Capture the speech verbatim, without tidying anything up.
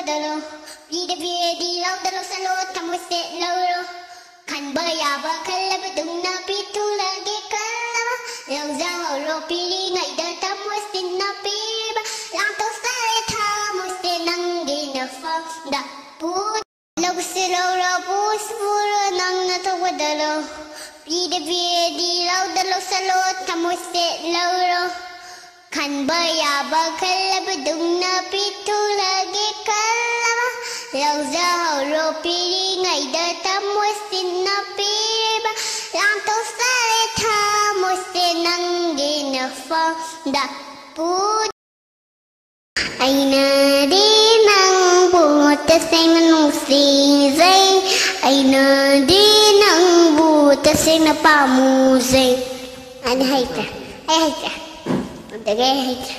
ꯗꯂꯣ, ꯄꯤꯗꯕꯤꯔꯗꯤ ꯂꯧꯗ ꯂꯧꯁꯜꯂꯣ, ꯊꯃꯣꯏꯁꯦ ꯂꯧꯔꯣ꯫ ꯈꯟꯕ ꯌꯥꯕ ꯈꯜꯂꯕꯗꯨꯝꯅ ꯄꯤꯊꯣꯛꯂꯒꯦ ꯈꯜꯂꯕ, ꯂꯧꯖꯍꯧꯔꯣ ꯄꯤꯔꯤꯉꯩꯗ ꯊꯃꯣꯏꯁꯤꯅ ꯄꯤꯕ꯫ ꯂꯥꯡꯊꯣꯛꯆꯔꯦ ꯊꯃꯣꯏꯁꯦ ꯅꯪꯒꯤ ꯅꯐꯝꯗ ꯄꯨ-, ꯂꯧꯁꯤ ꯂꯧꯔꯣ ꯄꯨꯁꯤ ꯄꯨꯔꯣ ꯅꯪꯅ ꯊꯣꯛꯄꯗ ꯂꯧ꯫ ꯄꯤꯗꯕꯤꯔꯗꯤ ꯂꯧꯗ ꯂꯧꯁꯜꯂꯣ ꯊꯃꯣꯏꯁꯦ ꯂꯧꯔꯣ꯫ ꯈꯟꯕ ꯌꯥꯕ ꯈꯜꯂꯕꯗꯨꯝꯅ ꯄꯤꯊꯣꯛꯂꯒꯦ ꯈꯜꯂꯕ, ꯂꯧꯖꯍꯧꯔꯣ ꯄꯤꯔꯤꯉꯩꯗ ꯊꯃꯣꯏꯁꯤꯅ ꯄꯤꯔꯤꯕ꯫ ꯂꯥꯡꯊꯣꯛꯆꯔꯦ ꯊꯃꯣꯏꯁꯦ ꯅꯪꯒꯤ ꯅꯐꯝꯗ ꯄꯨ-, ꯑꯩꯅꯗꯤ ꯅꯪꯕꯨ ꯇꯁꯦꯡꯅ ꯅꯨꯡꯁꯤꯖꯩ꯫ ꯑꯩꯅꯗꯤ ꯅꯪꯕꯨ ꯇꯁꯦꯡꯅ ꯄꯥꯝꯃꯨꯖꯩ꯫ ꯑꯩꯅ ꯍꯩꯇ꯭ꯔꯦ꯫ ꯑꯩ ꯍꯩꯇ꯭ꯔꯦ꯫ ꯑꯗꯒꯤ ꯑꯩ ꯍꯩꯇ꯭ꯔꯦ꯫